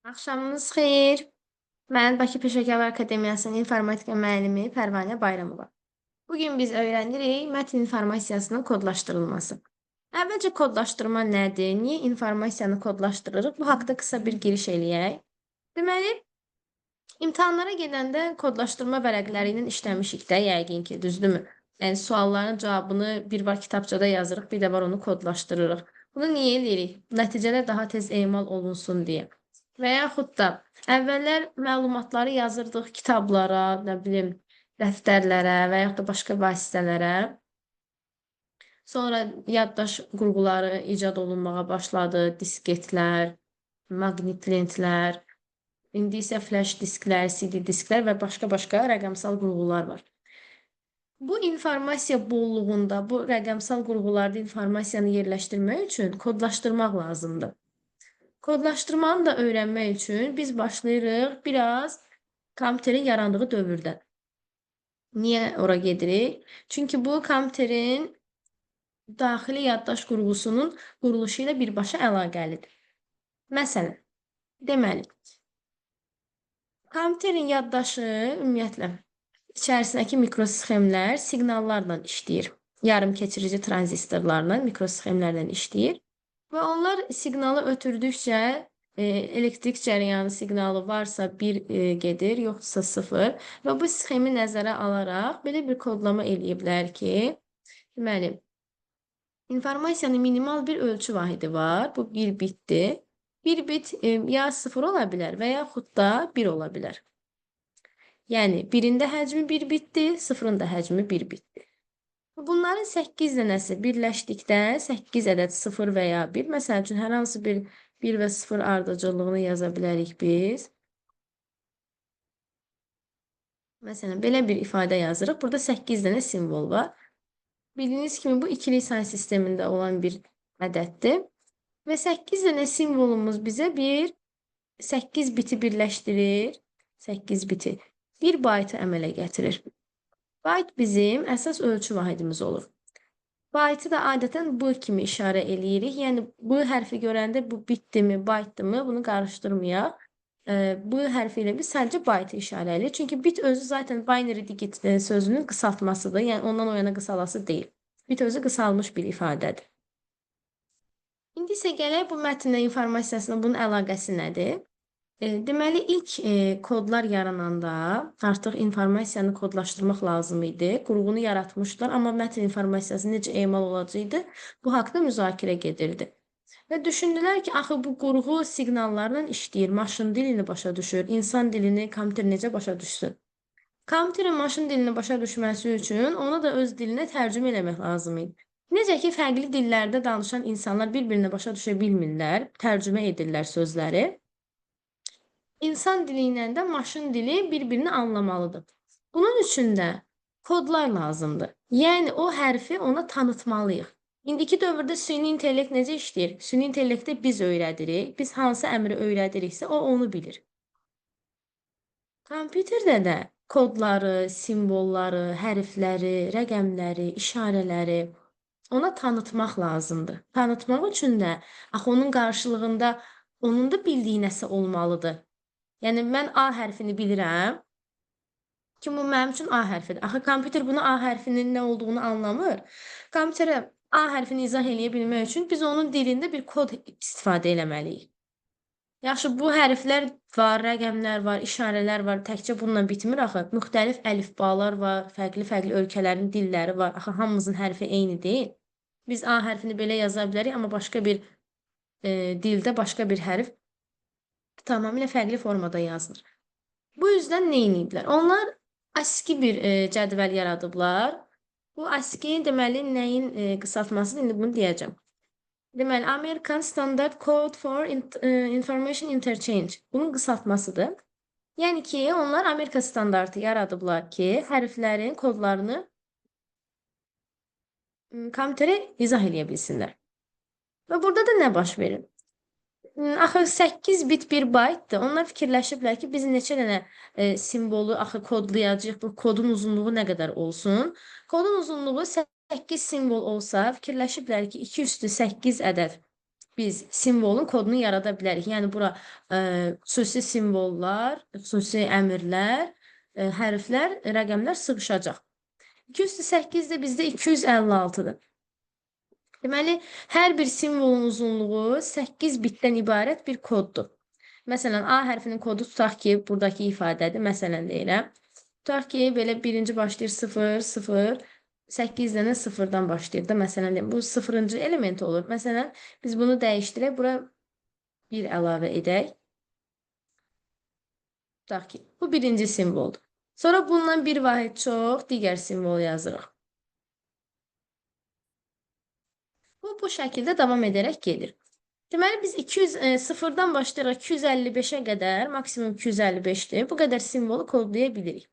Axşamınız xeyir. Mən Bakı Peşəkarlar Akademiyasının informatika müəllimi Pərvanə Bayramova. Bugün biz öyrənirik mətn informasiyasının kodlaşdırılması. Əvvəlcə kodlaşdırma nədir? Niyə informasiyanı kodlaşdırırıq? Bu haqda qısa bir giriş eləyək. Deməli, imtahanlara gedəndə kodlaşdırma vərəqləri ilə işləmişik də yəqin ki, düzdürmü? Yəni sualların cavabını bir var kitabçada yazırıq, bir də var onu kodlaşdırırıq. Bunu niyə eləyirik? Nəticələr daha tez emal olunsun deyə. Və yaxud da əvvəllər məlumatları yazırdıq kitablara, nə bilim, dəftərlərə və yaxud da başqa vasitələrə. Sonra yaddaş qurğuları icad olunmağa başladı, disketlər, maqnit lentlər, indi isə flash disklər, CD disklər və başqa-başqa rəqəmsal qurğular var. Bu informasiya bolluğunda, bu rəqəmsal qurğularda informasiyanı yerləşdirmək üçün kodlaşdırmaq lazımdır. Kodlaşdırmanı da öyrənmək üçün biz başlayırıq biraz kompüterin yarandığı dövrdən. Niyə ora gedirik? Çünki bu kompüterin daxili yaddaş qurğusunun quruluşu ilə birbaşa əlaqəlidir. Məsələn, deməli, kompüterin yaddaşı ümumiyyətlə içərisindəki mikrosxemlər siqnallarla işləyir. Yarım keçirici tranzistorlarla, mikrosxemlərlə işləyir. Və onlar siqnalı ötürdükcə elektrik cərəyanı siqnalı varsa 1 gedir, yoxdursa 0. Və bu sxemi nəzərə alaraq belə bir kodlama eləyiblər ki, deməli, informasiyanın minimal bir ölçü vahidi var. Bu 1 bitdir. 1 bit ya 0 ola bilər və yaxud da 1 ola bilər. Yəni, birində həcmi 1 bitdir, sıfırın da həcmi 1 bitdir. Bunların 8 dənəsi birləşdikdə 8 ədəd 0 və ya 1. Məsəl üçün, hər hansı bir 1 və 0 ardıcıllığını yaza bilərik biz. Məsələn, belə bir ifadə yazırıq. Burada 8 dənə simvol var. Bildiyiniz kimi bu ikili say sistemində olan bir ədəddir. Və 8 dənə simvolumuz bizə bir 8 biti birləşdirir. 8 biti bir baytı əmələ gətirir. Bayt bizim əsas ölçü vahidimiz olur. Baytı da adətən B kimi işarə eləyirik. Yəni, B hərfi görəndə bu bitdimi, baytdımı bunu qarışdırmayaq. B hərfi ilə biz sadəcə baytı işarə eləyirik. Çünki bit özü zaten binary digit sözünün qısaltmasıdır. Yəni, ondan o yana qısalası deyil. Bit özü qısalmış bir ifadədir. İndi isə gələk bu mətnlə informasiyasına bunun əlaqəsi nədir? Deməli, ilk kodlar yarananda artıq informasiyanı kodlaşdırmaq lazım idi. Qurğunu yaratmışdılar, amma mətn informasiyası necə emal olacaqdı, bu haqda müzakirə gedirdi. Və düşündülər ki, axı bu qurğu siqnallarla işləyir, maşın dilini başa düşür, insan dilini kompüter necə başa düşsün? Kompüterin maşın dilini başa düşməsi üçün onu da öz dilinə tərcümə eləmək lazım idi. Necə ki, fərqli dillərdə danışan insanlar bir-birini başa düşə bilmirlər, tərcümə edirlər sözləri. İnsan dili ilə də maşın dili bir-birini anlamalıdır. Bunun üçün də kodlar lazımdır. Yəni, o hərfi ona tanıtmalıyıq. İndiki dövrdə süni intellekt necə işləyir? Süni intellektdə biz öyrədirik. Biz hansı əmri öyrədiriksə, o onu bilir. Kompüterdə də kodları, simvolları, hərfləri, rəqəmləri, işarələri ona tanıtmaq lazımdır. Tanıtmaq üçün də axı onun qarşılığında onun da bildiyi nəsə olmalıdır. Yəni, mən A hərfini bilirəm ki, bu mənim üçün A hərfidir. Axı, kompüter bunu A hərfinin nə olduğunu anlamır. Kompüterə A hərfini izah eləyə bilmək üçün biz onun dilində bir kod istifadə eləməliyik. Yaxşı, bu hərflər var, rəqəmlər var, işarələr var. Təkcə bununla bitmir axı. Müxtəlif əlifbalar var, fərqli-fərqli ölkələrin dilləri var. Axı, hamımızın hərfi eyni deyil. Biz A hərfini belə yaza bilərik, amma başqa bir dildə başqa bir hərf tamamilə fərqli formada yazılır. Bu yüzdən nə ediblər? Onlar ASCII bir cədvəl yaradıblar. Bu ASCII deməli nəyin qısaltmasıdır? İndi bunu deyəcəm. Deməli, American Standard Code for Information Interchange. Bunun qısaltmasıdır. Yəni ki, onlar Amerika standartı yaradıblar ki, hərflərin kodlarını kompüterə izah eləyə bilsinlər. Və burada da nə baş verir? Axı 8 bit 1 baytdır. Onlar fikirləşiblər ki, biz neçə dənə simvolu axı kodlayacağıq, bu kodun uzunluğu nə qədər olsun? Kodun uzunluğu 8 simvol olsa, fikirləşiblər ki, 2 üstü 8 ədəd biz simvolun kodunu yarada bilərik. Yəni bura xüsusi simvollar, xüsusi əmrlər, hərflər, rəqəmlər sığışacaq. 2 üstü 8 də bizdə 256-dır. Deməli, hər bir simvolun uzunluğu 8 bitdən ibarət bir koddur. Məsələn, A hərfinin kodu tutaq ki, buradakı ifadədir. Məsələn deyirəm. Tutaq ki, belə birinci başlayır 0, 0, 8 dənə sıfırdan başlayır da. Məsələn, deyim, bu sıfırıncı element olur. Məsələn, biz bunu dəyişdirək, bura 1 əlavə edək. Tutaq ki, bu birinci simvoldur. Sonra bundan bir vahid çox digər simvol yazırıq. Bu şəkildə davam edərək gedir. Deməli, biz 200, sıfırdan başlayaraq 255-ə qədər, maksimum 255-dir. Bu qədər simvolu kodlaya bilirik.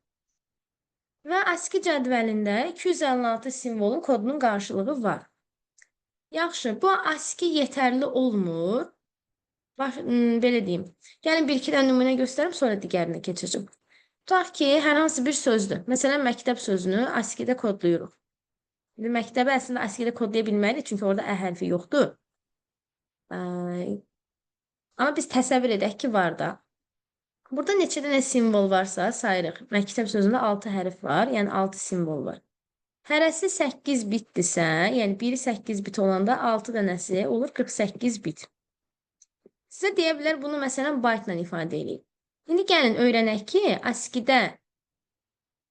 Və ASCII cədvəlində 256 simvolun kodunun qarşılığı var. Yaxşı, bu ASCII yetərli olmur. Bax, belə deyim. Gəlin bir-iki dənə nümunə göstərim, sonra digərinə keçəcəm. Tutaq ki, hər hansı bir sözdür. Məsələn, məktəb sözünü ASCII-də kodlayırıq. İndi məktəbi əslində ASCII-də kodlaya bilmərik, çünki orada ə hərfi yoxdur. Amma biz təsəvvür edək ki, var da. Burada neçə dənə simvol varsa sayırıq. Məktəb sözündə 6 hərf var, yəni 6 simvol var. Hərəsi 8 bitdirsə, yəni biri 8 bit olanda 6 dənəsi olur 48 bit. Sizə deyə bilər bunu məsələn baytla ifadə eləyib. İndi gəlin öyrənək ki, ASCII-də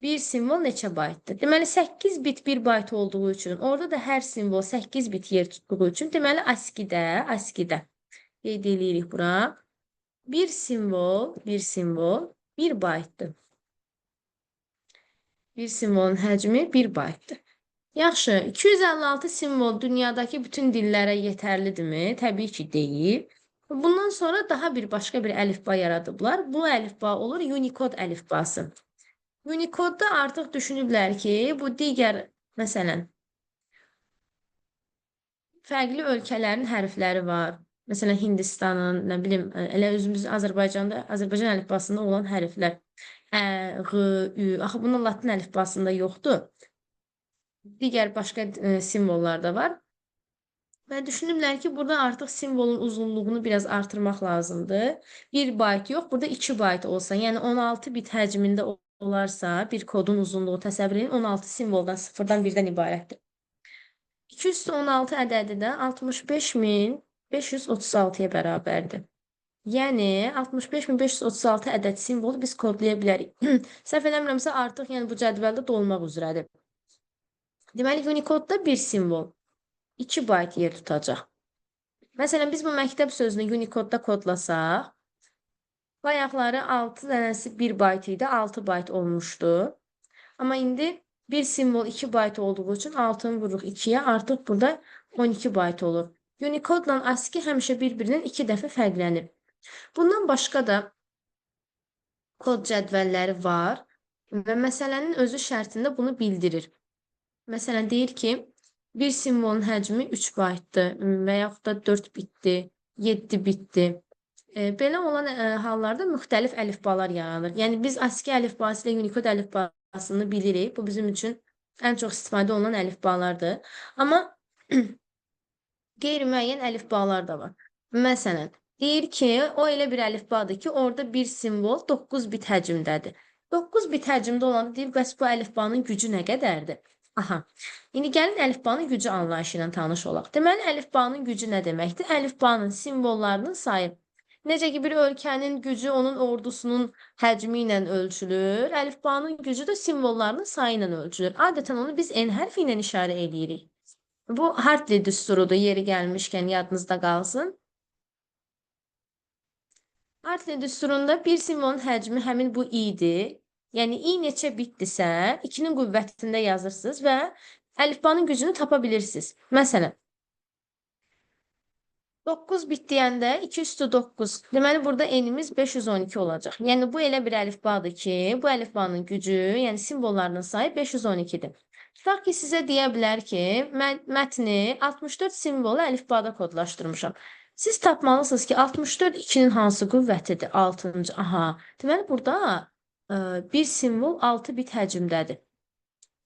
bir simvol neçə baytdır? Deməli 8 bit bir bayt olduğu üçün, orada da hər simvol 8 bit yer tutduğu üçün, deməli ASCII-də qeyd eləyirik bura. Bir simvol 1 baytdır. Bir simvolun həcmi 1 baytdır. Yaxşı, 256 simvol dünyadakı bütün dillərə yetərlidirmi? Təbii ki, deyil. Bundan sonra daha bir başqa bir əlifba yaradıblar. Bu əlifba olur Unicode əlifbası. Unicode-da artıq düşünüblər ki, bu digər, məsələn, fərqli ölkələrin hərfləri var. Məsələn, Hindistanın, nə bilim, elə özümüz Azərbaycanda, Azərbaycan əlifbasında olan hərflər. Ə, Ğ, Ü. Axı bunun latın əlifbasında yoxdur. Digər başqa simvollar da var. Və düşünüblər ki, burada artıq simvolun uzunluğunu biraz artırmaq lazımdır. 1 bayt yox, burada 2 bayt olsa, yəni 16 bit həcmində olarsa, bir kodun uzunluğu təsəvvür edin, 16 simvoldan, sıfırdan birdən ibarətdir. 216 ədədi də 65.536-ya bərabərdir. Yəni 65.536 ədəd simvolu biz kodlaya bilərik. Səhv eləmirəmsə artıq yəni bu cədvəldə dolmaq üzrədir. Deməli Unicode-da bir simvol 2 bayt yer tutacaq. Məsələn, biz bu məktəb sözünü Unicode-da kodlasaq, bayaqları 6 dənəsi 1 bayt idi, 6 bayt olmuşdu. Amma indi bir simvol 2 bayt olduğu üçün 6-nı vururuq 2-yə, artıq burada 12 bayt olur. Unicode-la ASCII həmişə bir-birindən 2 dəfə fərqlənir. Bundan başqa da kod cədvəlləri var və məsələnin özü şərtində bunu bildirir. Məsələn, deyir ki, bir simvolun həcmi 3 baytdır və yaxud da 4 bitdir, 7 bitdir. Belə olan hallarda müxtəlif əlifbalar yaranır. Yəni biz ASCII əlifbası ilə Unicode əlifbasını bilirik. Bu bizim üçün ən çox istifadə olunan əlifbalardır. Amma qeyri-müəyyən əlifbalar da var. Məsələn, deyir ki, o elə bir əlifbadır ki, orada bir simvol 9 bit həcmdədir. 9 bit həcmdə olanda deyir, bəs bu əlifbanın gücü nə qədərdir? Aha. İndi gəlin əlifbanın gücü anlayışı ilə tanış olaq. Deməli, əlifbanın gücü nə deməkdir? Əlifbanın simvollarının sayı. Necə ki, bir ölkənin gücü onun ordusunun həcmi ilə ölçülür, əlifbanın gücü də simvollarının sayı ilə ölçülür. Adətən onu biz N hərfi ilə işarə eləyirik. Bu Hartley düsturudur, yeri gəlmişkən yadınızda qalsın. Hartley düsturunda bir simvolun həcmi həmin bu i-dir. Yəni i neçə bitdirsə, 2-nin qüvvətində yazırsınız və əlifbanın gücünü tapa bilirsiniz. Məsələn, 9 bit deyəndə 2 üstü 9. Deməli, burada n-imiz 512 olacaq. Yəni, bu elə bir əlifbadır ki, bu əlifbanın gücü, yəni simvollarının sayı 512-dir. Tutaq ki, sizə deyə bilər ki, mən mətni 64 simvolu əlifbada kodlaşdırmışam. Siz tapmalısınız ki, 64 2-nin hansı qüvvətidir? 6-cı. Aha. Deməli, burada bir simvol 6 bit həcmdədir.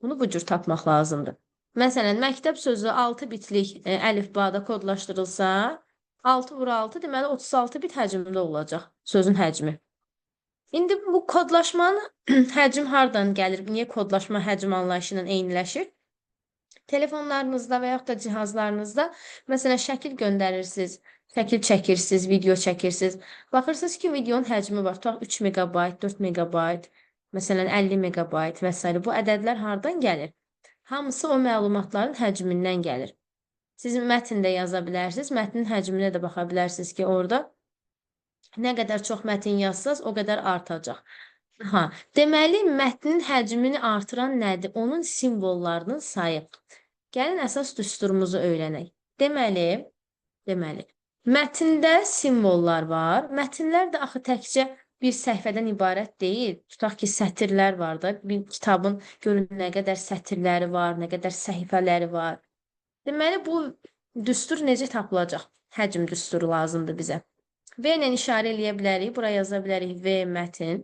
Bunu bu cür tapmaq lazımdır. Məsələn, məktəb sözü 6 bitlik əlifbada kodlaşdırılsa, 6 vur 6, deməli 36 bit həcmdə olacaq sözün həcmi. İndi bu kodlaşmanın həcm hardan gəlir? Niyə kodlaşma həcm anlayışı ilə eyniləşir? Telefonlarınızda və yaxud da cihazlarınızda məsələn şəkil göndərirsiniz, şəkil çəkirsiniz, video çəkirsiniz. Baxırsınız ki, videonun həcmi var. Tutaq 3 megabayt, 4 megabayt, məsələn 50 megabayt və s. Bu ədədlər hardan gəlir? Hamısı o məlumatların həcmindən gəlir. Siz mətn də yaza bilərsiniz. Mətnin həcminə də baxa bilərsiniz ki, orada nə qədər çox mətn yazsaz, o qədər artacaq. Ha, deməli, mətnin həcmini artıran nədir? Onun simvollarının sayı. Gəlin əsas düsturumuzu öyrənək. Deməli, mətndə simvollar var. Mətnlər də axı təkcə bir səhifədən ibarət deyil. Tutaq ki, sətirlər var da. Bir kitabın görün nə qədər sətirləri var, nə qədər səhifələri var. Deməli, bu düstur necə tapılacaq? Həcm düsturu lazımdır bizə. V ilə işarə eləyə bilərik. Bura yaza bilərik V mətn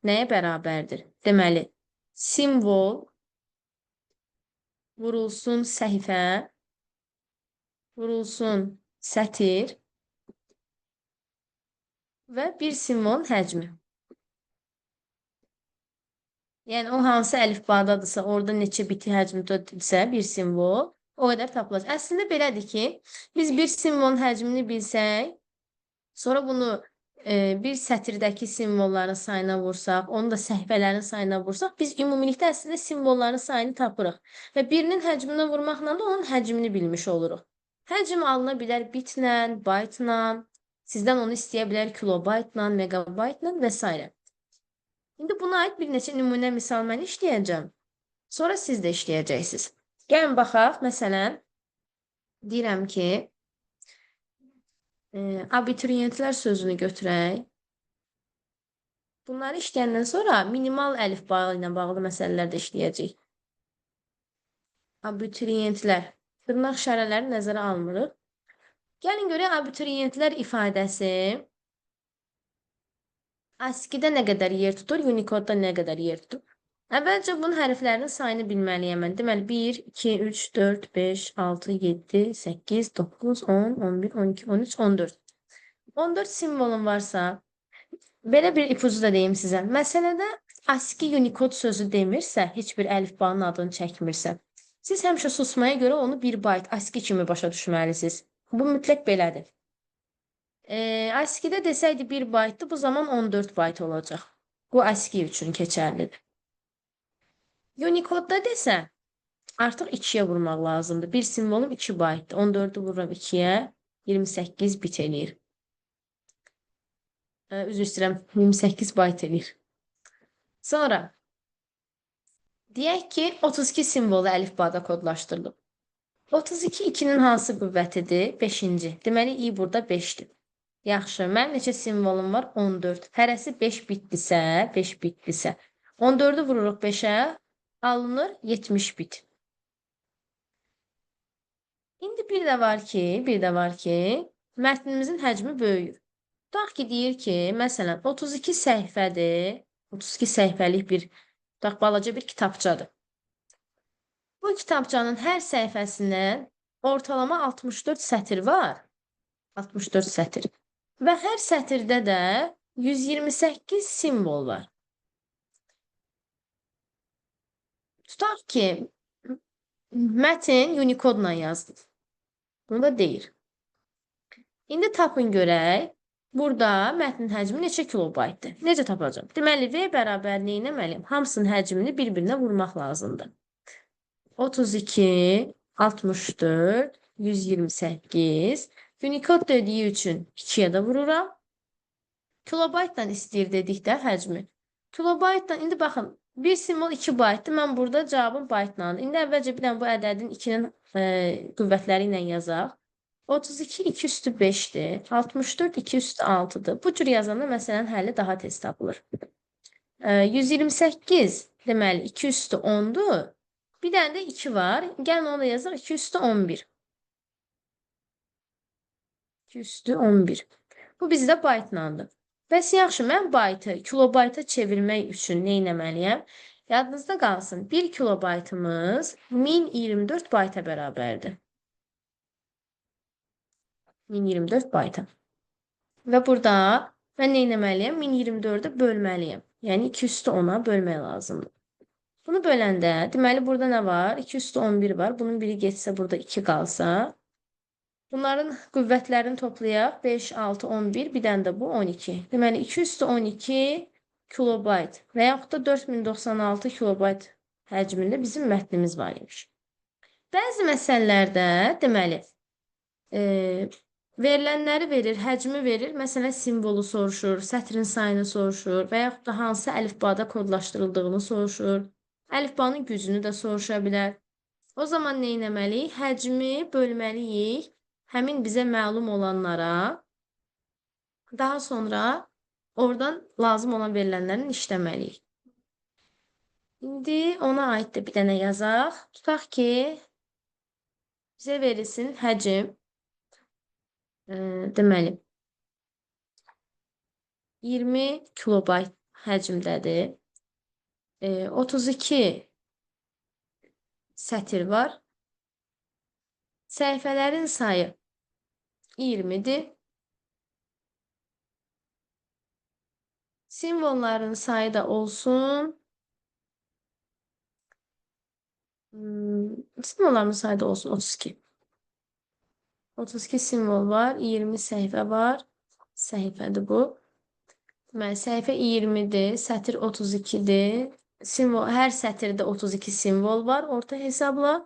nəyə bərabərdir? Deməli, simvol vurulsun səhifə, vurulsun sətir və bir simvolun həcmi. Yəni, o hansı əlifbadadırsa, orada neçə biti həcmdədirsə bir simvol, o qədər tapılacaq. Əslində belədir ki, biz bir simvolun həcmini bilsək, sonra bunu bir sətirdəki simvolların sayına vursaq, onu da səhifələrin sayına vursaq, biz ümumilikdə əslində simvolların sayını tapırıq. Və birinin həcminə vurmaqla da onun həcmini bilmiş oluruq. Həcm alına bilər bitlə, baytla, sizdən onu istəyə bilər kilobaytla, megabaytla və s. İndi buna aid bir neçə nümunə misal mən işləyəcəm. Sonra siz də işləyəcəksiniz. Gəlin baxaq, məsələn, deyirəm ki, abituriyentlər sözünü götürək. Bunları işləyəndən sonra minimal əlifba ilə bağlı məsələlər də işləyəcəyik. Abituriyentlər. Dırnaq işarələri nəzərə almırıq. Gəlin görək abituriyentlər ifadəsi ASCII-də nə qədər yer tutur, Unicode-da nə qədər yer tutur. Əvvəlcə bunun hərflərinin sayını bilməliyəm mən. Deməli, 1, 2, 3, 4, 5, 6, 7, 8, 9, 10, 11, 12, 13, 14. 14 simvolum varsa, belə bir ipucu da deyim sizə. Məsələdə ASCII Unicode sözü demirsə, heç bir əlifbanın adını çəkmirsə, siz həmişə susmaya görə onu 1 bayt ASCII kimi başa düşməlisiniz. Bu mütləq belədir. ASCII-də desəydi 1 baytdır, bu zaman 14 bayt olacaq. Bu ASCII üçün keçərlidir. Unicode-da desə, artıq 2-yə vurmaq lazımdır. Bir simvolum 2 baytdır. 14-ü vururam 2-yə, 28 bit eləyir. Üzr istəyirəm, 28 bayt eləyir. Sonra, deyək ki, 32 simvolu əlifbada kodlaşdırılıb. 32 2-nin hansı qüvvətidir? 5-ci. Deməli, i burada 5-dir. Yaxşı, mənim neçə simvolum var? 14. Hərəsi 5 bitdirsə, 5 bitdirsə. 14-ü vururuq 5-ə, alınır 70 bit. İndi bir də var ki, mətnimizin həcmi böyüyür. Tutaq ki, deyir ki, məsələn, 32 səhifədir, 32 səhifəlik bir, tutaq, balaca bir kitabçadır. Bu kitabçanın hər səhifəsindən ortalama 64 sətir var. 64 sətir. Və hər sətirdə də 128 simvol var. Tutaq ki, mətn Unicode-la yazılır. Bunu da deyir. İndi tapın görək, burada mətnin həcmi neçə kilobaytdır? Necə tapacağam? Deməli, V bərabər nə etməliyəm? Hamısının həcmini bir-birinə vurmaq lazımdır. 32, 64, 128. Unicode dediyi üçün 2-yə də vururam. Kilobaytla istəyir dedikdə həcmi. Kilobaytla, indi baxın, bir simvol 2 baytdır. Mən burada cavabım baytlandır. İndi əvvəlcə bir dənə bu ədədin 2-nin qüvvətləri ilə yazaq. 32, 2 üstü 5-dir. 64, 2 üstü 6-dır. Bu cür yazanda məsələnin həlli daha tez tapılır. 128, deməli, 2 üstü 10-dur. Bir dənə də 2 var. Gəlin onu da yazaq. 2 üstü 11. 2 üstü 11. Bu bizdə baytlandır. Bəs yaxşı, mən baytı kilobayta çevirmək üçün nə etməliyəm? Yadınızda qalsın, 1 kilobaytımız 1024 bayta bərabərdir. 1024 bayta. Və burada mən nə etməliyəm? 1024-ə bölməliyəm. Yəni 2 üstü 10-a bölmək lazımdır. Bunu böləndə, deməli burada nə var? 2 üstü 11 var. Bunun biri getsə burada 2 qalsa. Bunların qüvvətlərini toplayaq. 5, 6, 11. Bir dənə də bu 12. Deməli 2 üstü 12 kilobayt və yaxud da 4096 kilobayt həcmində bizim mətnimiz var imiş. Bəzi məsələlərdə, deməli, verilənləri verir, həcmi verir. Məsələn, simvolu soruşur, sətrin sayını soruşur və yaxud da hansı əlifbada kodlaşdırıldığını soruşur. Əlifbanın gücünü də soruşa bilər. O zaman nə etməliyik? Həcmi bölməliyik həmin bizə məlum olanlara. Daha sonra oradan lazım olan verilənlərin işləməliyik. İndi ona aid də bir dənə yazaq. Tutaq ki, bizə verilsin həcm. Deməli, 20 kilobayt həcmdədir. 32 sətir var. Səhifələrin sayı 20-dir. Simvolların sayı da olsun. Simvolların sayı da olsun 32. 32 simvol var, 20 səhifə var. Səhifədir bu. Deməli, səhifə 20-dir, sətir 32-dir. Simvol, hər sətirdə 32 simvol var orta hesabla.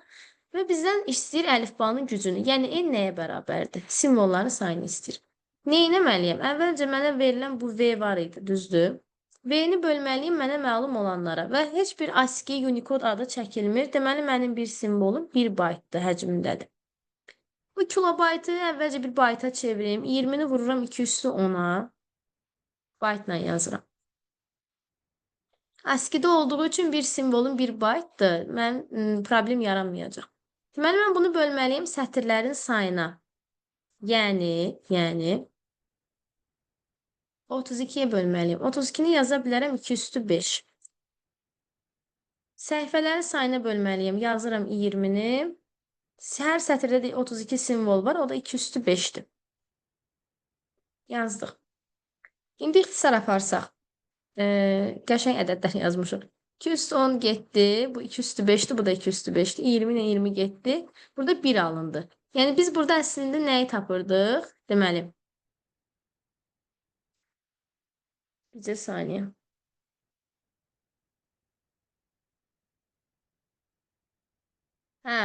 Və bizdən istəyir əlifbanın gücünü. Yəni, n nəyə bərabərdir? Simvolların sayını istəyir. Nə etməliyəm? Əvvəlcə mənə verilən bu V var idi, düzdür? V-ni bölməliyim mənə məlum olanlara və heç bir ASCII Unicode adı çəkilmir. Deməli, mənim bir simvolum 1 baytdır, həcmindədir. Bu kilobaytı əvvəlcə bir bayta çevirim. 20-ni vururam 2 üstü 10-a. Baytla yazıram. ASCII-də olduğu üçün bir simvolun 1 baytdır. Mənim problem yaranmayacaq. Deməli, mən bunu bölməliyim sətirlərin sayına. Yəni 32-yə bölməliyim. 32-ni yaza bilərəm 2 üstü 5. Səhifələrin sayına bölməliyim. Yazıram 20-ni. Hər sətirdə də 32 simvol var. O da 2 üstü 5-dir. Yazdıq. İndi ixtisar aparsaq. Qəşəng ədədlər yazmışıq. 2 üstü 10 getdi. Bu 2 üstü 5-dir. Bu da 2 üstü 5-dir. 20 ilə 20 getdi. Burada 1 alındı. Yəni biz burada əslində nəyi tapırdıq? Deməli. Bircə saniyə. Hə,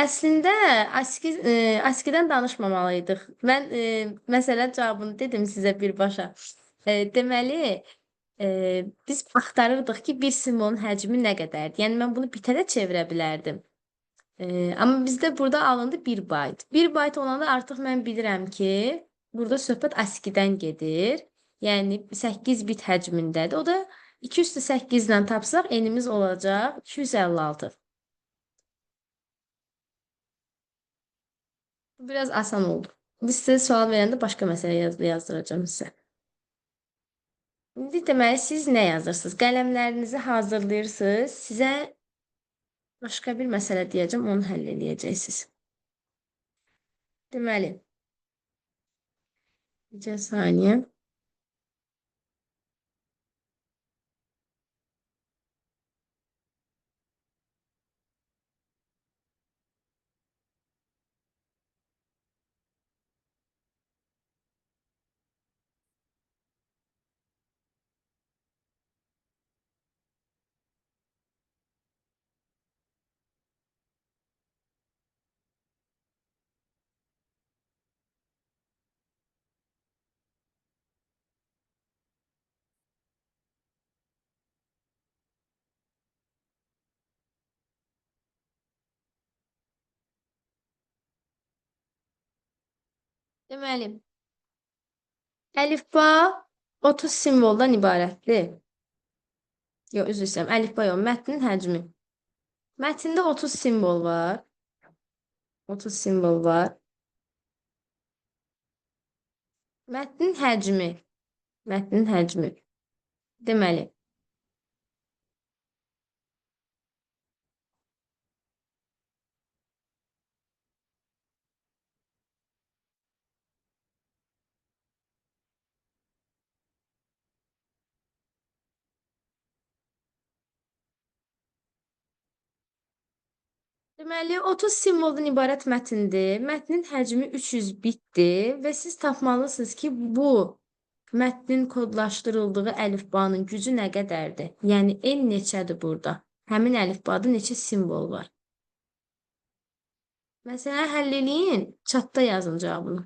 əslində ASCII-dən danışmamalıydıq. Mən məsələ cavabını dedim sizə birbaşa. Deməli, biz axtarırdıq ki, bir simvolun həcmi nə qədərdir. Yəni, mən bunu bitə də çevirə bilərdim. Amma bizdə burada alındı 1 bayt. 1 bayt olanda artıq mən bilirəm ki, burada söhbət ASCII-dən gedir. Yəni, 8 bit həcmindədir. O da 2 üstü 8 ilə tapsaq, enimiz olacaq 256. Bu biraz asan oldu. Biz sizə sual verəndə başqa məsələ yazdıracağım sizə. İndi deməli, siz nə yazırsınız? Qələmlərinizi hazırlayırsınız. Sizə başqa bir məsələ deyəcəm, onu həll eləyəcəksiniz. Deməli, bircə saniyə. Deməli, əlifba 30 simvoldan ibarətdir. Yox, üzr istəyirəm, əlifba yox, mətnin həcmi. Mətndə 30 simvol var. 30 simvol var. Mətnin həcmi. Mətnin həcmi. Deməli, Deməli, 30 simvoldan ibarət mətndir. Mətnin həcmi 300 bitdir və siz tapmalısınız ki, bu mətnin kodlaşdırıldığı əlifbanın gücü nə qədərdir? Yəni, n neçədir burada? Həmin əlifbada neçə simvol var? Məsələn, həll eləyin, chatda yazın cavabını.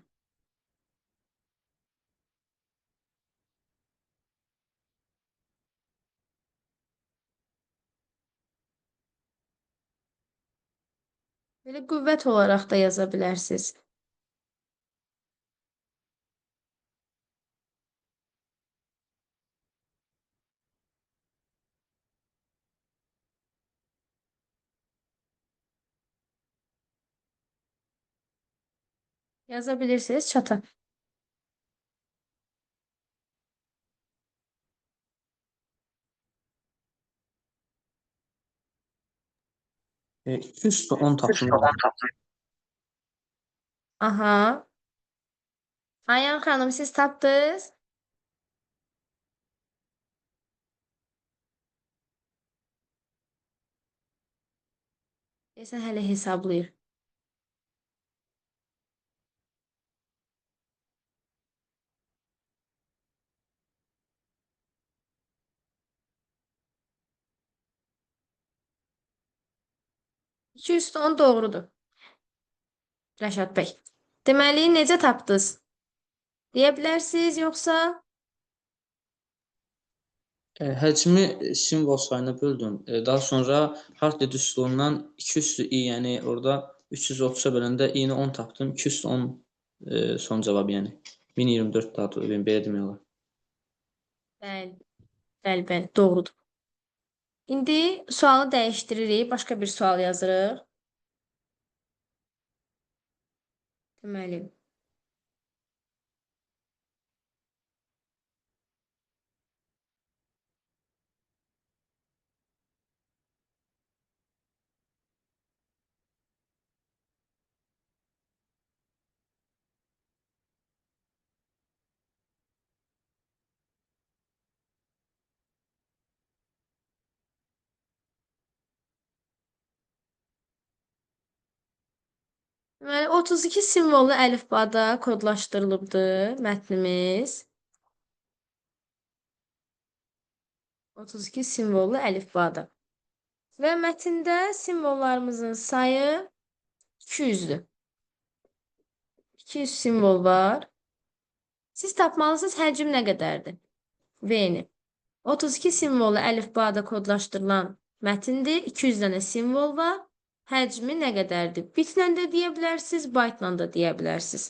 Belə qüvvət olaraq da yaza bilərsiniz. Yaza bilirsiniz çata. 210 tapdım. Aha. Ayan xanım, siz tapdınız? Deyəsən hələ hesablayır. 210 doğrudur. Rəşad bəy. Deməli, necə tapdınız? Deyə bilərsiniz, yoxsa? Həcmi simvol sayına böldüm. Daha sonra Hartley düsturundan 200 i, yəni orada 330-a böləndə i-ni 10 tapdım. 210 son cavab, yəni. 1024 daha doğrusu, belə demək olar. Bəli, bəli, bəli, doğrudur. İndi sualı dəyişdiririk, başqa bir sual yazırıq. Deməli, deməli 32 simvollu əlifbada kodlaşdırılıbdır mətnimiz. 32 simvollu əlifbada. Və mətndə simvollarımızın sayı 200'dür. 200 simvol var. Siz tapmalısınız həcm nə qədərdir? V-ni. 32 simvollu əlifbada kodlaşdırılan mətindir. 200 dənə simvol var. Həcmi nə qədərdir? Bitlə də deyə bilərsiniz, byte-la da deyə bilərsiniz.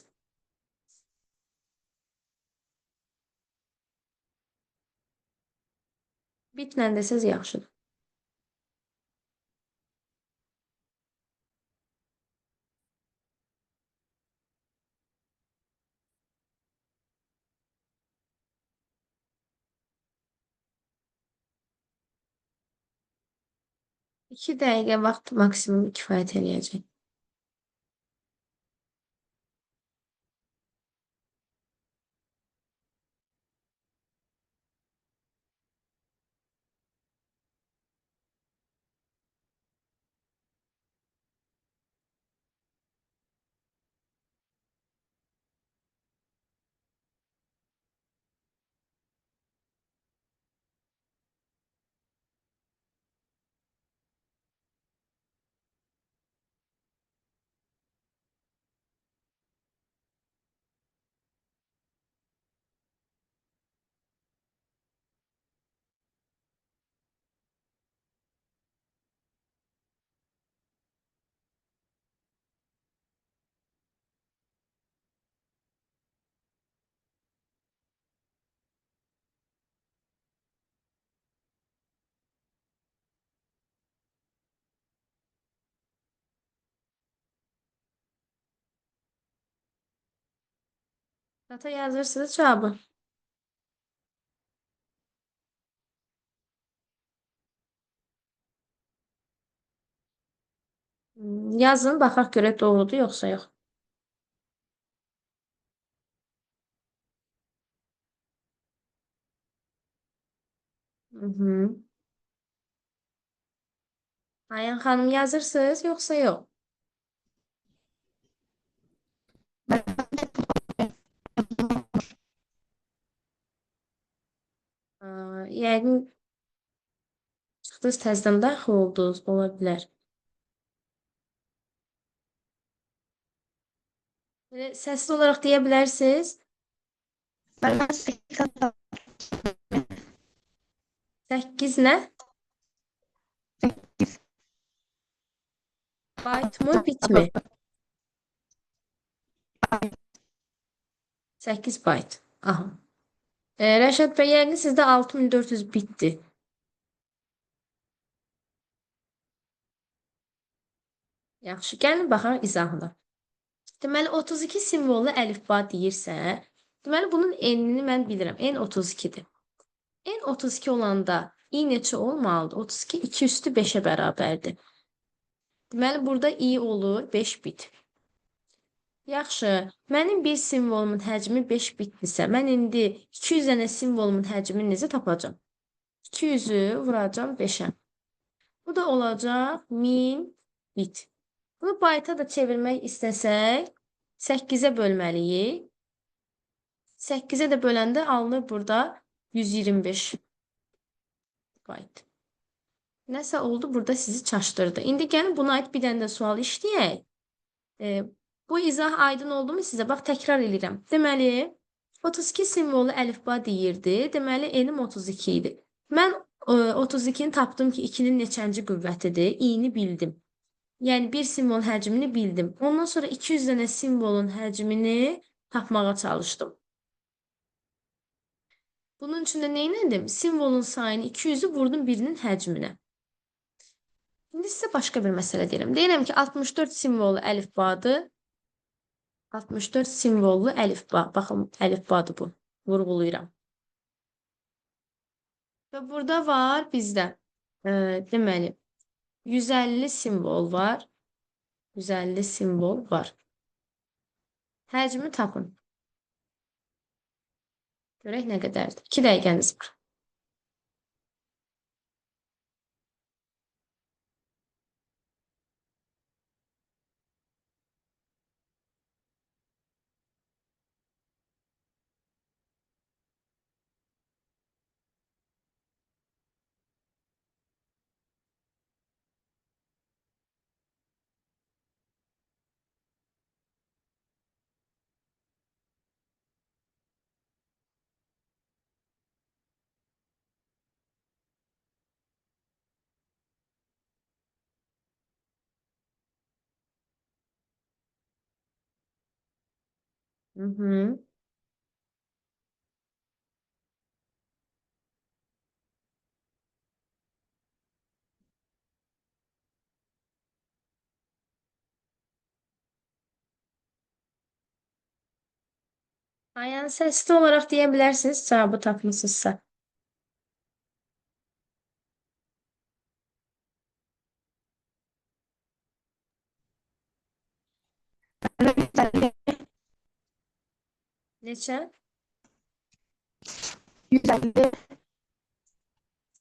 Bitlə desəz yaxşıdır. 2 dəqiqə vaxt maksimum kifayət eləyəcək. Data yazırsınız cavabı. Yazın, baxaq görək doğrudur yoxsa yox. Hı -hı. Ayan xanım yazırsınız, yoxsa yox? Yəqin çıxdınız təzədən daxil oldunuz, ola bilər. Belə səsli olaraq deyə bilərsiniz. 8 nə? Bayt mı, bit mi? 8 bayt. Aha. Rəşad bəy, yəqin sizdə 6400 bitdir. Yaxşı, gəlin baxaq izahına. Deməli, 32 simvollu əlifba deyirsə, deməli, bunun n-ini mən bilirəm. N 32-dir. N 32 olanda i neçə olmalıdır? 32, 2 üstü 5-ə bərabərdir. Deməli, burada i olur 5 bit. Yaxşı, mənim bir simvolumun həcmi 5 bitdirsə, mən indi 200 dənə simvolumun həcmini necə tapacağam? 200-ü vuracağam 5-ə. Bu da olacaq 1000 bit. Bunu bayta da çevirmək istəsək, 8-ə bölməliyik. 8-ə də böləndə alınır burada 125 bayt. Nəsə oldu, burada sizi çaşdırdı. İndi gəlin buna aid bir dənə də sual işləyək. Bu izah aydın oldu mu sizə? Bax, təkrar eləyirəm. Deməli, 32 simvollu əlifba deyirdi. Deməli, enim 32 idi. Mən 32-ni tapdım ki, 2-nin neçənci qüvvətidir? İ-ni bildim. Yəni, bir simvolun həcmini bildim. Ondan sonra 200 dənə simvolun həcmini tapmağa çalışdım. Bunun üçün də nə etdim? Simvolun sayını 200-ü vurdum birinin həcminə. İndi sizə başqa bir məsələ deyirəm. Deyirəm ki, 64 simvollu əlifbadır. 64 simvollu əlifba. Baxın, əlifbadır bu. Vurğulayıram. Və burada var bizdə, deməli, 150 simvol var. 150 simvol var. Həcmi tapın. Görək nə qədərdir. 2 dəqiqəniz var. Hı-hı. Aynen sesli olaraq deyə bilərsiniz, cavabı tapmısınızsa. Neçə? 150.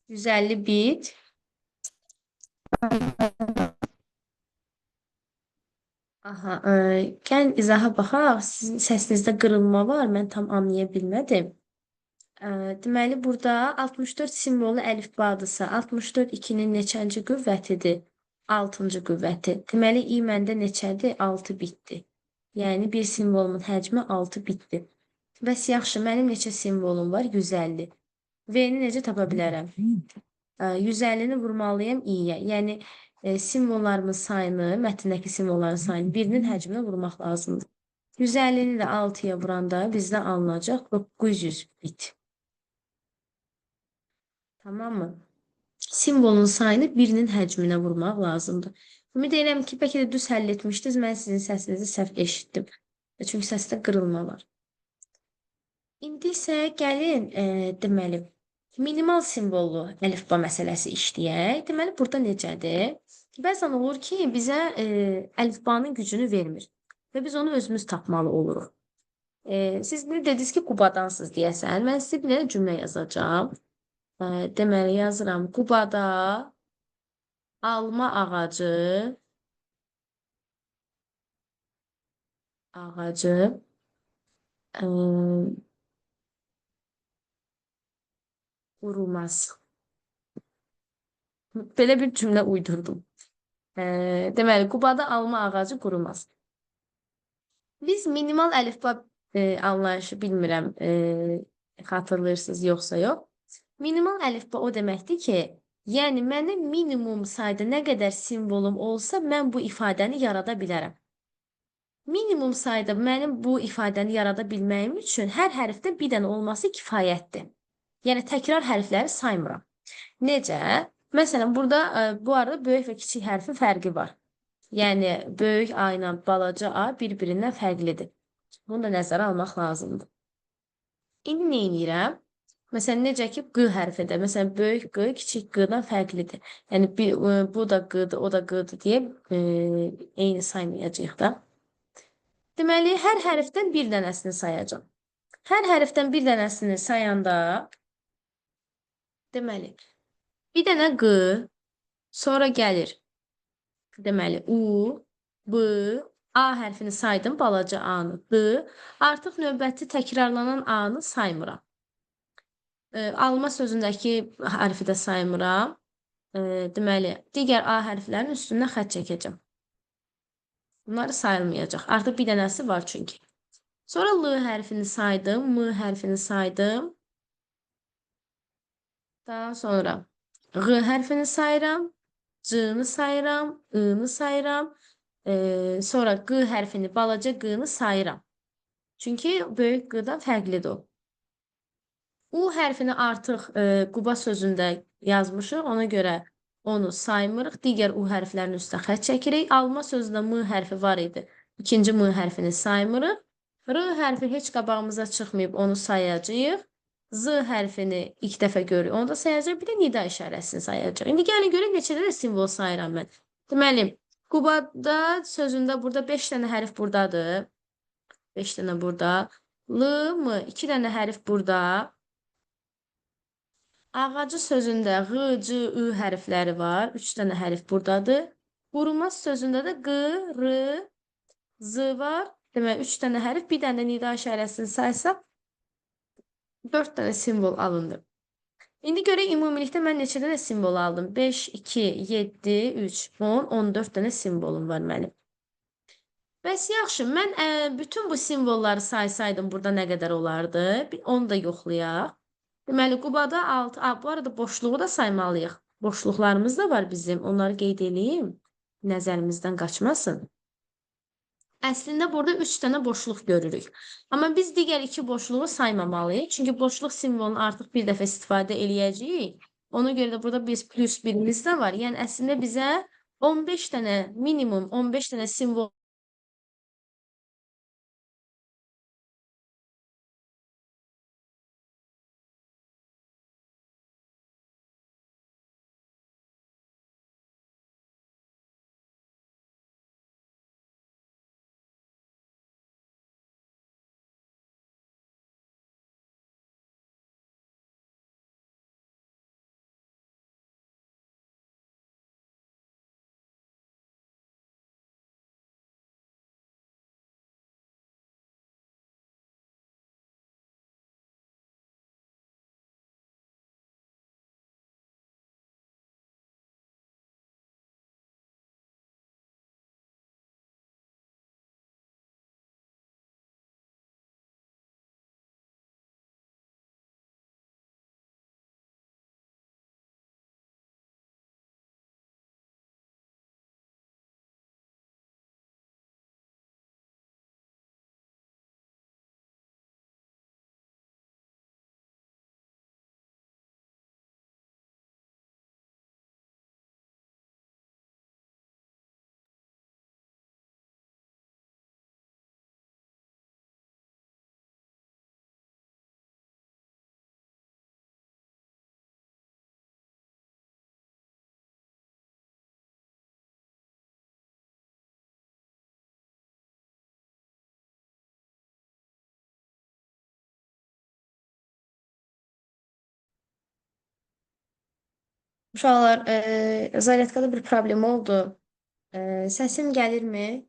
150 bit. Aha, gəlin izaha baxaq. Sizin səsinizdə qırılma var, mən tam anlaya bilmədim. Deməli, burada 64 simvollu əlifbadırsa, 64 2-nin neçənci qüvvətidir? 6-cı qüvvəti. Deməli, i məndə neçədir? 6 bitdir. Yəni, bir simvolumun həcmi 6 bitdir. Bəs yaxşı, mənim neçə simvolum var? 150. V-ni necə tapa bilərəm? 150-ni vurmalıyam i-yə. Yəni, simvollarımın sayını, mətndəki simvolların sayını birinin həcminə vurmaq lazımdır. 150-ni də 6-ya vuranda bizdə alınacaq 900 bit. Tamam mı? Simvolun sayını birinin həcminə vurmaq lazımdır. Ümid edirəm ki, bəlkə də düz həll etmişdiniz. Mən sizin səsinizi səhv eşitdim. Çünki səsdə qırılma var. İndi isə gəlin, deməli, minimal simvollu əlifba məsələsi işləyək. Deməli, burada necədir? Bəzən olur ki, bizə əlifbanın gücünü vermir və biz onu özümüz tapmalı oluruq. Siz indi dediniz ki, Qubadansınız deyəsən. Mən sizə bir dənə cümlə yazacağam. Deməli, yazıram. Qubada Alma ağacı ağacı e, qurumaz. Belə bir cümlə uydurdum. Deməli, Qubada alma ağacı qurumaz. Biz minimal əlifba anlayışı bilmirəm, xatırlayırsınız yoxsa yox. Minimal əlifba o deməkdir ki, yəni mənim minimum sayda nə qədər simvolum olsa, mən bu ifadəni yarada bilərəm. Minimum sayda mənim bu ifadəni yarada bilməyim üçün hər hərfdə bir dənə olması kifayətdir. Yəni təkrar hərfləri saymıram. Necə? Məsələn, burada bu arada böyük və kiçik hərfin fərqi var. Yəni böyük A ilə balaca A bir-birindən fərqlidir. Bunu da nəzərə almaq lazımdır. İndi nə edirəm? Məsələn, necə ki, Q hərfi də. Məsələn, böyük Q kiçik Q-dan fərqlidir. Yəni, bu da Q-dır, o da Q-dır deyə eyni saymayacağıq da. Deməli, hər hərfdən bir dənəsini sayacağam. Hər hərfdən bir dənəsini sayanda, deməli, bir dənə Q, sonra gəlir. Deməli, U, B, A hərfini saydım, balaca A-nı, D. Artıq növbəti təkrarlanan A-nı saymıram. Alma sözündəki hərfi də saymıram. Deməli, digər A hərflərinin üstündən xətt çəkəcəm. Bunları sayılmayacaq. Artıq bir dənəsi var çünki. Sonra L hərfini saydım, M hərfini saydım. Daha sonra Ğ hərfini sayıram, C-ni sayıram, I-ni sayıram. Sonra Q hərfini, balaca Q-ni sayıram. Çünki böyük Q-dan fərqlidir o. U hərfini artıq Quba sözündə yazmışıq. Ona görə onu saymırıq. Digər U hərflərinin üstə xətt çəkirik. Alma sözündə M hərfi var idi. İkinci M hərfini saymırıq. R hərfi heç qabağımıza çıxmayıb, onu sayacağıq. Z hərfini ilk dəfə görürük, onu da sayacağıq. Bir də nida işarəsini sayacağıq. İndi gəlin görək neçə dənə simvol sayıram mən. Deməli, Qubada sözündə burada 5 dənə hərf buradadır. 5 dənə burada. L, M, 2 dənə hərf burada. Ağacı sözündə Ğ, C, Ü hərfləri var. 3 dənə hərf buradadır. Qurumaz sözündə də Q, R, Z var. Deməli, 3 dənə hərf, bir dənə də nida işarəsini saysaq, 4 dənə simvol alındı. İndi görək ümumilikdə mən neçə dənə simvol aldım? 5, 2, 7, 3, 10, 14 dənə simvolum var mənim. Bəs yaxşı, mən bütün bu simvolları saysaydım burada nə qədər olardı? Bir onu da yoxlayaq. Deməli, Qubada 6, bu arada boşluğu da saymalıyıq. Boşluqlarımız da var bizim. Onları qeyd eləyim. Nəzərimizdən qaçmasın. Əslində burada 3 dənə boşluq görürük. Amma biz digər 2 boşluğu saymamalıyıq. Çünki boşluq simvolunu artıq bir dəfə istifadə eləyəcəyik. Ona görə də burada biz plus birimiz də var. Yəni əslində bizə 15 dənə, minimum 15 dənə simvol Uşaqlar, zaryadkada bir problem oldu. Səsim gəlirmi?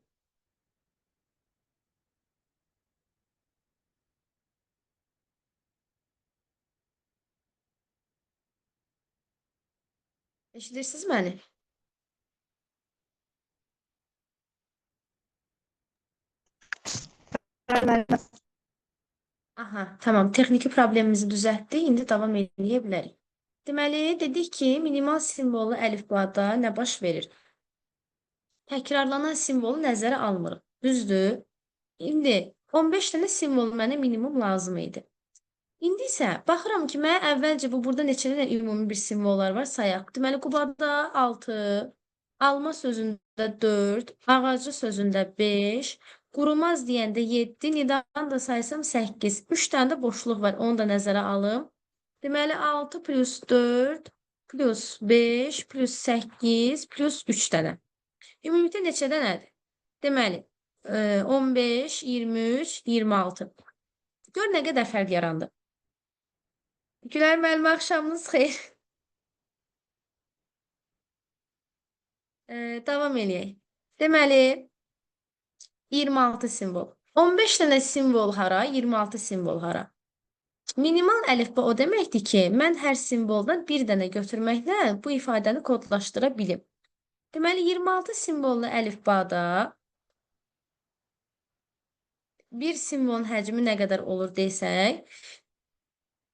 Eşidirsiniz məni? Müəllimə. Aha, tamam. Texniki problemimizi düzəltdik. İndi davam eləyə bilərik. Deməli, dedik ki, minimal simvollu əlifbada nə baş verir? Təkrarlanan simvolu nəzərə almırıq. Düzdür? İndi 15 dənə simvol mənə minimum lazım idi. İndi isə baxıram ki, mənə əvvəlcə bu burada neçə dənə ümumi bir simvollar var sayaq. Deməli, Qubada 6, alma sözündə 4, ağacı sözündə 5, qurumaz deyəndə 7, nidanı da saysam 8. 3 dənə də boşluq var, onu da nəzərə alım. Deməli, 6 plus 4 plus 5 plus 8 plus 3 dənə. Ümumilikdə neçə dənədir? Deməli, 15, 23, 26. Gör nə qədər fərq yarandı. Gülər müəllimə, axşamınız xeyir. Davam eləyək. Deməli, 26 simvol. 15 dənə simvol hara, 26 simvol hara? Minimal əlifba o deməkdir ki, mən hər simvoldan bir dənə götürməklə bu ifadəni kodlaşdıra bilim. Deməli, 26 simvollu əlifbada bir simvolun həcmi nə qədər olur desək,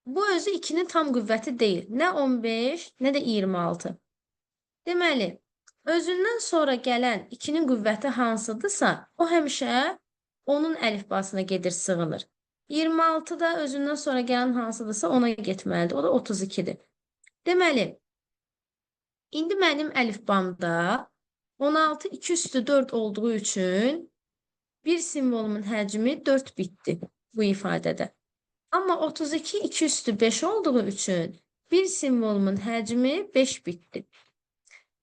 bu özü 2-nin tam qüvvəti deyil. Nə 15, nə də 26. Deməli, özündən sonra gələn 2-nin qüvvəti hansıdırsa, o həmişə onun əlifbasına gedir, sığınır. 26 da özündən sonra gələn hansıdırsa ona getməlidir. O da 32-dir. Deməli, indi mənim əlifbamda 16 2 üstü 4 olduğu üçün bir simvolumun həcmi 4 bitdir bu ifadədə. Amma 32 2 üstü 5 olduğu üçün bir simvolumun həcmi 5 bitdir.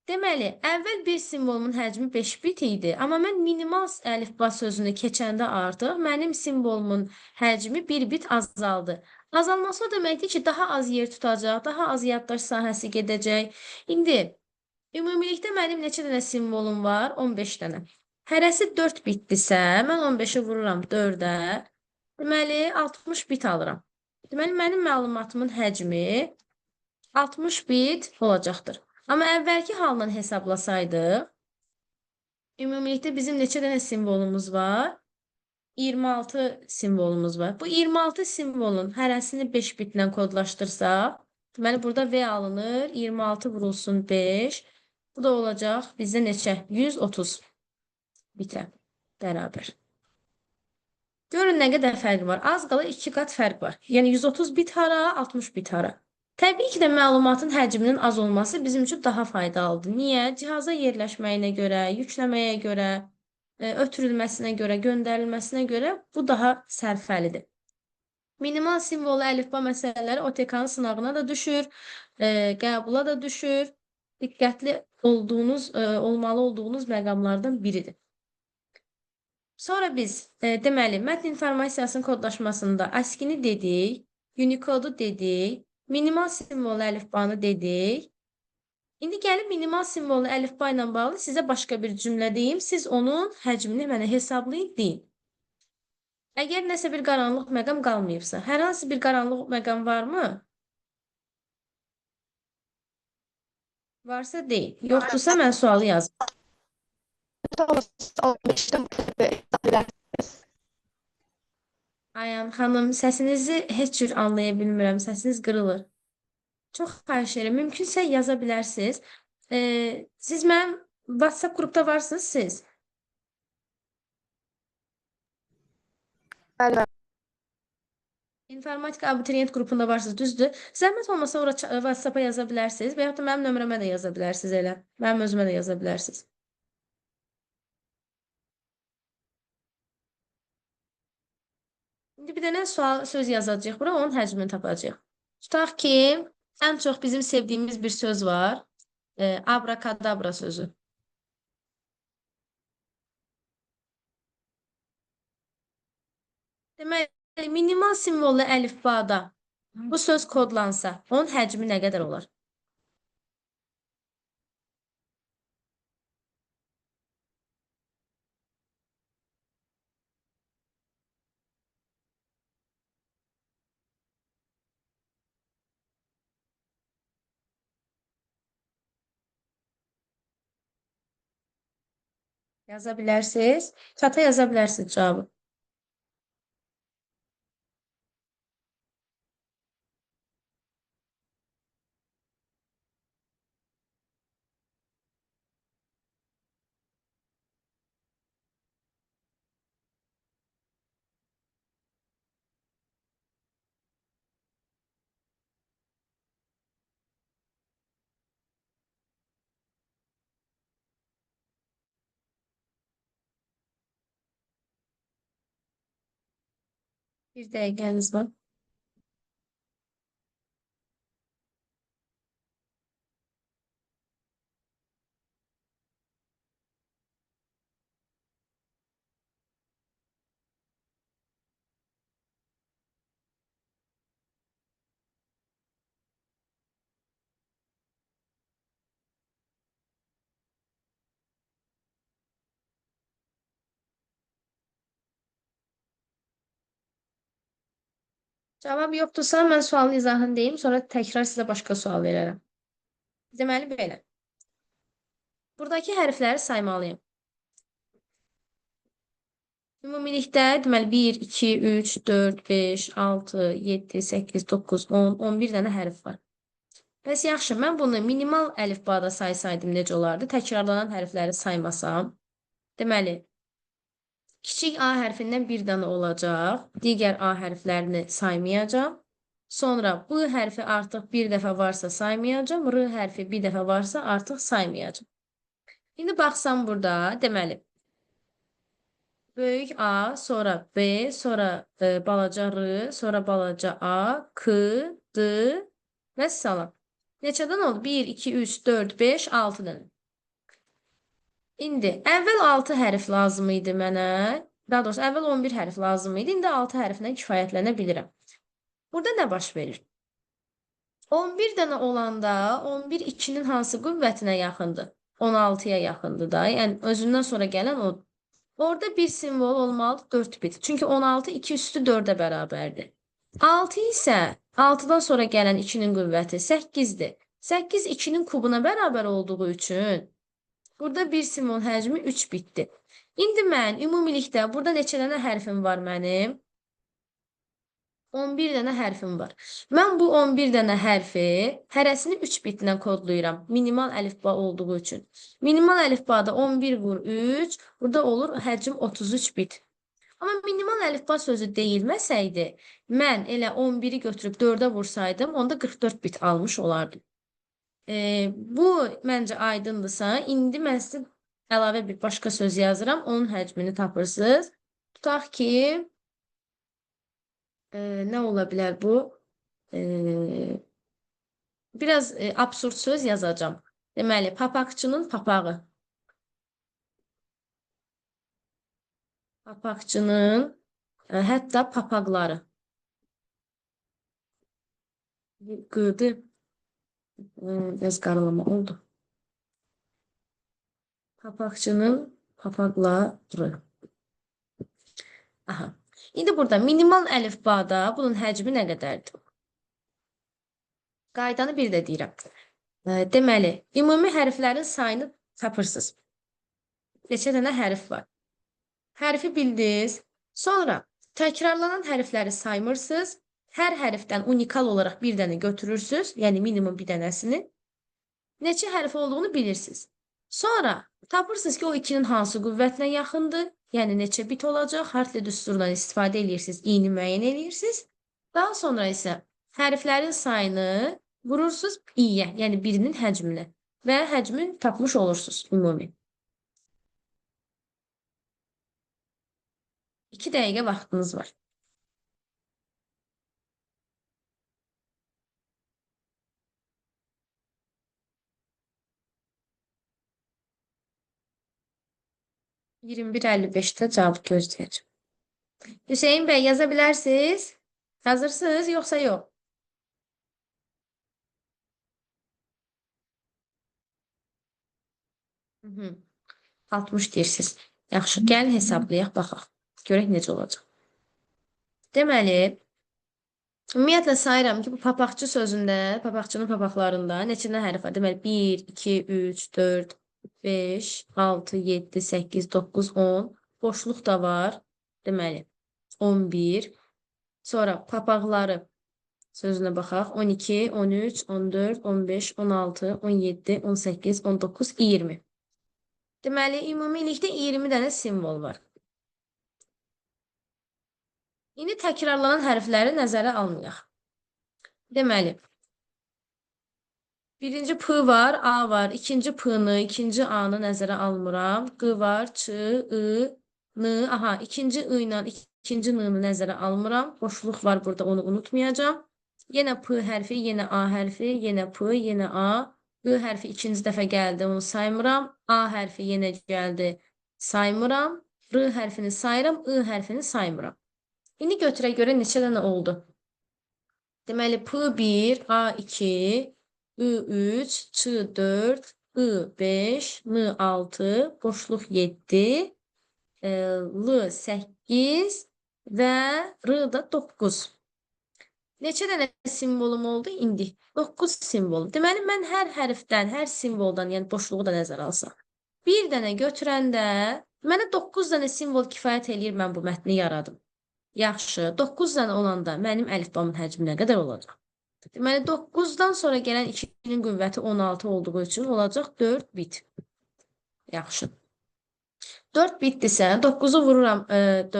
Deməli, əvvəl bir simvolumun həcmi 5 bit idi, amma mən minimal əlifba sözünü keçəndə artıq mənim simvolumun həcmi 1 bit azaldı. Azalması o deməkdir ki, daha az yer tutacaq, daha az yaddaş sahəsi gedəcək. İndi, ümumilikdə mənim neçə dənə simvolum var? 15 dənə. Hərəsi 4 bitdirsə, mən 15-i vururam 4-ə. Deməli, 60 bit alıram. Deməli, mənim məlumatımın həcmi 60 bit olacaqdır. Amma əvvəlki haldan hesablasaydıq, ümumilikdə bizim neçə dənə simvolumuz var? 26 simvolumuz var. Bu 26 simvolun hərəsini 5 bitlə kodlaşdırsaq, deməli, burada V alınır, 26 vurulsun 5. Bu da olacaq bizdə neçə? 130 bitə bərabər. Görün nə qədər fərq var. Az qala 2 qat fərq var. Yəni 130 bit hara, 60 bit hara. Təbii ki də məlumatın həcminin az olması bizim üçün daha faydalıdır. Niyə? Cihaza yerləşməyinə görə, yükləməyə görə, ötürülməsinə görə, göndərilməsinə görə bu daha sərfəlidir. Minimal simvollu əlifba məsələləri OTK-nın sınağına da düşür, qəbula da düşür. Diqqətli olmalı olduğunuz məqamlardan biridir. Sonra biz, deməli, mətn informasiyasının kodlaşmasında ASCII-ni dedik, Unicode-u dedik, minimal simvollu əlifbanı dedik. İndi gəlin minimal simvollu əlifba ilə bağlı sizə başqa bir cümlə deyim. Siz onun həcmini mənə hesablayın, deyin. Əgər nəsə bir qaranlıq məqam qalmayıbsa, hər hansı bir qaranlıq məqam varmı? Varsa deyin. Yoxdursa mən sualı yazım. Ayan xanım, səsinizi heç cür anlaya bilmirəm. Səsiniz qırılır. Çox xahiş edirəm. Mümkünsə yaza bilərsiniz. Siz mənim WhatsApp qrupda varsınız siz? Bəli. İnformatika abituriyent qrupunda varsınız, düzdür? Zəhmət olmasa ora WhatsApp-a yaza bilərsiniz və yaxud da mənim nömrəmə də yaza bilərsiniz elə. Mənim özümə də yaza bilərsiniz. İndi bir dənə sual, söz yazacağıq bura, onun həcmini tapacağıq. Tutaq ki, ən çox bizim sevdiyimiz bir söz var. Abrakadabra sözü. Deməli, minimal simvollu əlifbada bu söz kodlansa, onun həcmi nə qədər olar? Yaza bilərsiniz. Çata yaza bilərsiniz cavabı. Bir dəqiqəniz var. Cavab yoxdursa, mən sualın izahını deyim, sonra təkrar sizə başqa sual verərəm. Deməli, belə. Buradakı hərfləri saymalıyam. Ümumilikdə, deməli, 1, 2, 3, 4, 5, 6, 7, 8, 9, 10, 11 dənə hərf var. Bəs yaxşı, mən bunu minimal əlifbada saysaydım necə olardı? Təkrarlanan hərfləri saymasam. Deməli, kiçik A hərfindən bir dənə olacaq. Digər A hərflərini saymayacağam. Sonra B hərfi artıq bir dəfə varsa saymayacağam. R hərfi bir dəfə varsa artıq saymayacağam. İndi baxsam burada, deməli, böyük A, sonra B, sonra balaca R, sonra balaca A, K, D və salam. Neçədən oldu? 1, 2, 3, 4, 5, 6 dənə. İndi əvvəl 6 hərf lazım idi mənə. Daha doğrusu, əvvəl 11 hərf lazım idi. İndi 6 hərflə kifayətlənə bilirəm. Burada nə baş verir? 11 dənə olanda 11 2-nin hansı qüvvətinə yaxındır? 16-ya yaxındır da. Yəni, özündən sonra gələn odur. Orada bir simvol olmalıdır 4 bit. Çünki 16 2 üstü 4-ə bərabərdir. 6 isə 6-dan sonra gələn 2-nin qüvvəti 8-dir. 8 2-nin kubuna bərabər olduğu üçün burada bir simvol həcmi 3 bitdir. İndi mən ümumilikdə burada neçə dənə hərfim var mənim? 11 dənə hərfim var. Mən bu 11 dənə hərfi hərəsini 3 bitlə kodlayıram. Minimal əlifba olduğu üçün. Minimal əlifbada 11 vur 3, burada olur həcm 33 bit. Amma minimal əlifba sözü deyilməsəydi, mən elə 11-i götürüb 4-ə vursaydım, onda 44 bit almış olardım. Bu məncə aydındırsa, indi mən sizə əlavə bir başqa söz yazıram, onun həcmini tapırsınız. Tutaq ki, nə ola bilər bu? Biraz absurd söz yazacağam. Deməli, papaqçının papağı. Papaqçının, hətta papaqları. Qıdı. Biraz qaralama oldu. Papaqçının papaqları. Aha. İndi burada minimal əlifbada bunun həcmi nə qədərdir? Qaydanı bir də deyirəm. Deməli, ümumi hərflərin sayını tapırsınız. Neçə dənə hərf var? Hərfi bildiniz. Sonra təkrarlanan hərfləri saymırsınız. Hər hərfdən unikal olaraq bir dənə götürürsünüz. Yəni minimum bir dənəsini. Neçə hərf olduğunu bilirsiniz. Sonra tapırsınız ki, o 2-nin hansı qüvvətinə yaxındır. Yəni neçə bit olacaq. Hartley düsturundan istifadə edirsiniz, i-ni müəyyən edirsiniz. Daha sonra isə hərflərin sayını vurursunuz i-yə, yəni birinin həcminə və həcmi tapmış olursunuz ümumi. 2 dəqiqə vaxtınız var. 21:55-də cavab gözləyəcəm. Hüseyn bəy, yaza bilərsiniz? Hazırsınız, yoxsa yox? 60 deyirsiniz. Yaxşı, gəlin hesablayaq, baxaq. Görək necə olacaq. Deməli, ümumiyyətlə sayıram ki, bu papaqçı sözündə, papaqçının papaqlarında neçə dənə hərf var? Deməli, 1, 2, 3, 4, 5, 6, 7, 8, 9, 10. Boşluq da var. Deməli, 11. Sonra papaqları sözünə baxaq. 12, 13, 14, 15, 16, 17, 18, 19, 20. Deməli, ümumilikdə 20 dənə simvol var. İndi təkrarlanan hərfləri nəzərə almayaq. Deməli, birinci P var, A var. İkinci P-nı, ikinci A-nı nəzərə almıram. Q var, Ç, I, N. Aha, ikinci I ilə ikinci N-nı nəzərə almıram. Boşluq var burada, onu unutmayacağam. Yenə P hərfi, yenə A hərfi, yenə P, yenə A. I hərfi ikinci dəfə gəldi, onu saymıram. A hərfi yenə gəldi, saymıram. R hərfini sayıram, I hərfini saymıram. İndi götürə görə neçə dənə oldu? Deməli, P1, A2, I3, Ç4, I5, N6, boşluq 7, L8 və R da 9. Neçə dənə simvolum oldu indi? 9 simvol. Deməli, mən hər hərfdən, hər simvoldan, yəni boşluğu da nəzərə alsaq, bir dənə götürəndə mənə 9 dənə simvol kifayət eləyir, mən bu mətni yaradım. Yaxşı, 9 dənə olanda mənim əlifbamın həcmi nə qədər olacaq? Deməli, 9-dan sonra gələn 2-nin qüvvəti 16 olduğu üçün olacaq 4 bit. Yaxşı. 4 bitdirsə, 9-u vururam,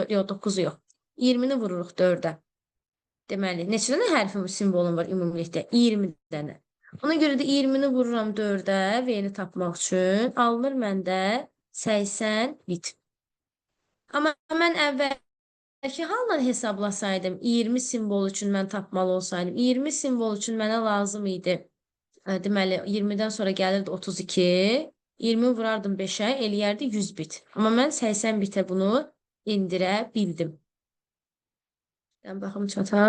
yox, 9-u yox. 20-ni vururuq 4-ə. Deməli, neçə dənə hərfim, simvolum var ümumilikdə? 20 dənə. Ona görə də 20-ni vururam 4-ə, V-ni tapmaq üçün. Alınır məndə 80 bit. Amma mən əvvəlki halla hesablasaydım, 20 simvol üçün mən tapmalı olsaydım, 20 simvol üçün mənə lazım idi. Deməli, 20-dən sonra gəlirdi 32, 20 vurardım 5-ə, eləyərdi 100 bit. Amma mən 80 bitə bunu endirə bildim. Yəni, baxım çata.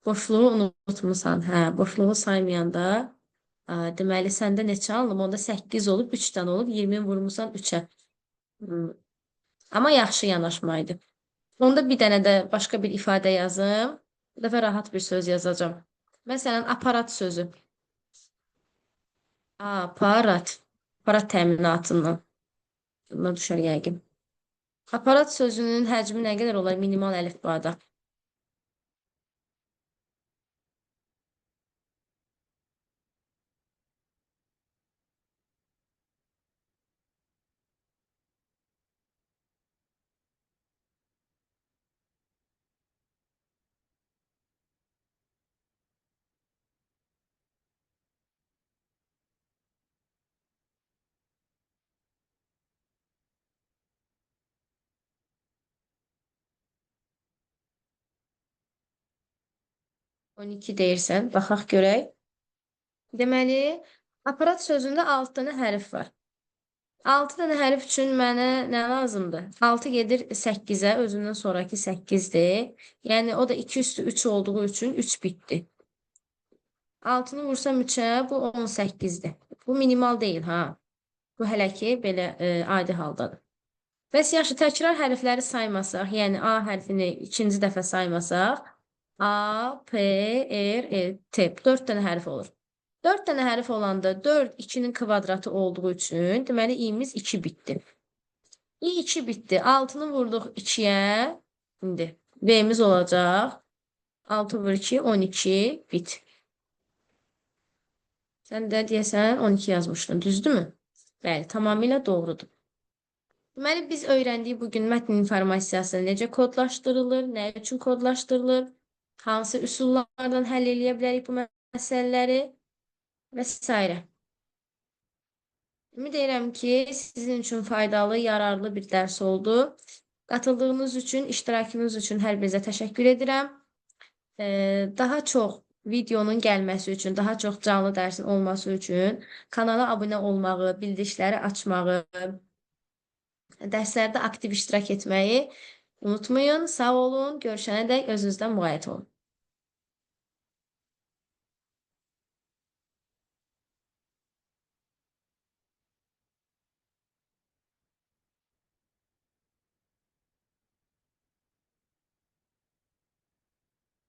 Boşluğu unutmusan. Hə, boşluğu saymayanda, deməli, səndə neçə alınıb? Onda 8 olub, 3 dənə olub, 20 vurmusan 3-ə. Amma yaxşı yanaşma idi. Onda bir dənə də başqa bir ifadə yazım. Bu dəfə rahat bir söz yazacağam. Məsələn, aparat sözü. Aparat. Aparat təminatından. Bundan düşər yəqin. Aparat sözünün həcmi nə qədər olar minimal əlifbada? ...12 deyirsən. Baxaq görək. Deməli, aparat sözündə 6 dənə hərf var. 6 dənə hərf üçün mənə nə lazımdır? 6 gedir 8-ə, özündən sonraki 8-dir. Yəni, o da 2 üstü 3 olduğu üçün 3 bitdi. 6-nı vursam 3-ə, bu 18-dir. Bu minimal deyil, ha. Bu hələ ki, belə adi haldadır. Bəs yaxşı, təkrar hərfləri saymasaq, yəni A hərfini ikinci dəfə saymasaq, A, P, R, E, T. 4 dənə hərf olur. 4 dənə hərf olanda 4 2-nin kvadratı olduğu üçün, deməli, i-miz 2 bitdi. I 2 bitdi. 6-nı vurduq 2-yə. İndi V-miz olacaq. 6 vur 2, 12 bit. Sən də deyəsən 12 yazmışdın, düzdürmü? Bəli, tamamilə doğrudur. Deməli, biz öyrəndik bugün mətn informasiyası necə kodlaşdırılır, nə üçün kodlaşdırılır, hansı üsullardan həll eləyə bilərik bu məsələləri və s. Ümid edirəm ki, sizin üçün faydalı, yararlı bir dərs oldu. Qatıldığınız üçün, iştirakınız üçün hər birinizə təşəkkür edirəm. Daha çox videonun gəlməsi üçün, daha çox canlı dərsin olması üçün kanala abunə olmağı, bildirişləri açmağı, dərslərdə aktiv iştirak etməyi unutmayın. Sağ olun, görüşənə dək özünüzdən müğayət olun.